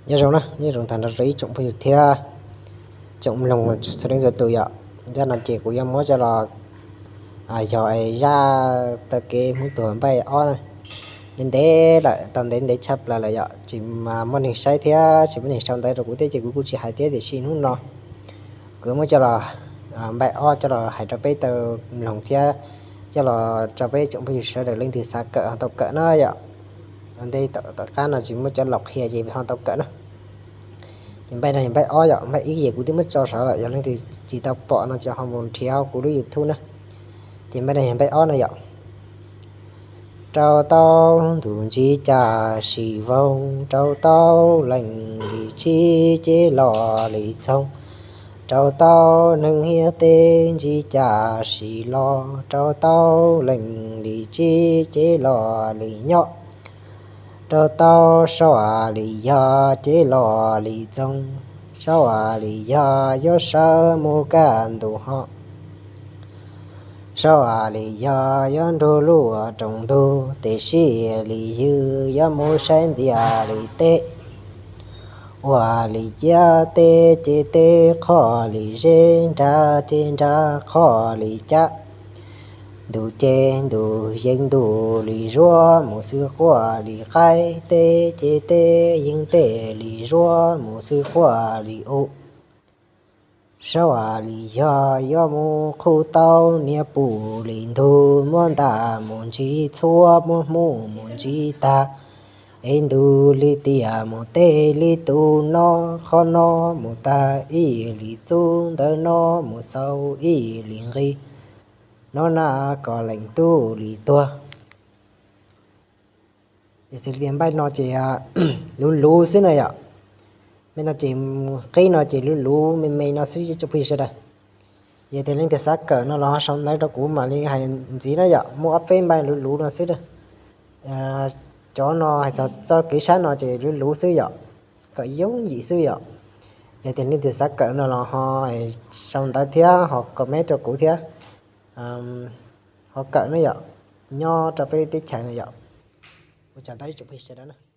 Nyob zoo na, nyob zoo tag nrho rau ib tsoom phooj ywg thiab tsoom mloog txhua leej txhua tus yom. Zaj no ces kuv yuav muab coj los yog zaj taw kev hnub tuag npaij ob na. Ntev ntev lawm, tau ntev ntev tshaj plaws lawm yom, tsis muaj neeg saib thiab tsis muaj neeg sau ntawv rau kuv thiab ces kuv kuj tsis hais thiab, tiam sis hnub no kuv yuav muab coj los npaij ob coj los hais rau peb tau mloog thiab coj los rau peb tsoom phooj ywg sawv daws leej twg xav kawm ho tau kawm na yom. Ua ntej tom qab no tsis muaj cov laus qhia ces ho tau kawm na. Ces npaij no yog npaij ob yom, npaij ib ces kuv twb muab tso saud lawm, yog leej twg tsis tau pom no ces ho mus nrhiav hauv kuv lub YouTube na. Ces npaij no yog npaij ob no yom. Rau tau ntuj ntsib caj sim voog, rau tau leej li tsib cev lo li txoog, rau tau neeg hiav teb ntsib caj sim los, rau tau leej li tsib cev lo li nyob, rau tau sab li yog cev lo li txoog, sab li yog yuav sawv mus kaj ntug ho, sab li yog yuav nrug lub rooj ntug, tiam sis li ywg yuav mus saib ntiaj li teb. Ua li ciab teb ces teb qhov li zeb, nrad ces nrad qhov li cab. Ntuj ces ntuj yeej ntuj li zuag, mus xwb quaj li qaib, teb ces teb yeej teb li zuag, mus xwb quaj li u. Sab li yog yuav mus qhuv tau niam pum li ntug, muab ntaj mus ntsib txhua, muab hmuv mus ntsib tag, es ntuj li tiam mus teb li tus no, qhov no mus tag ib li txub, ntawm no mus xaus ib li nqi, no na kom leej tub li tuag. Xws li tias npaij no ces luv luv xwb na yom. Npaij no ces qib no ces luv luv me me no xwb tsoom phooj ywg sawv daws. Yog tias leej twg xav kawm no los ho sau ntawv rau kuv mam li hais ntxiv na yom. Muaj ob peb npaij luv luv no xwb. Cov no hais txog txoj kev sab no ces luv luv xwb yom, kom yooj yim xwb yom. Yog tias leej twg xav kawm no los ho sau ntawv thiab ho comment rau kuv thiab, ho kawm na yom, nyob rau peb lub teb chaws no yom. Ua tsaug ntau ib tsoom phooj ywg sawv daws na.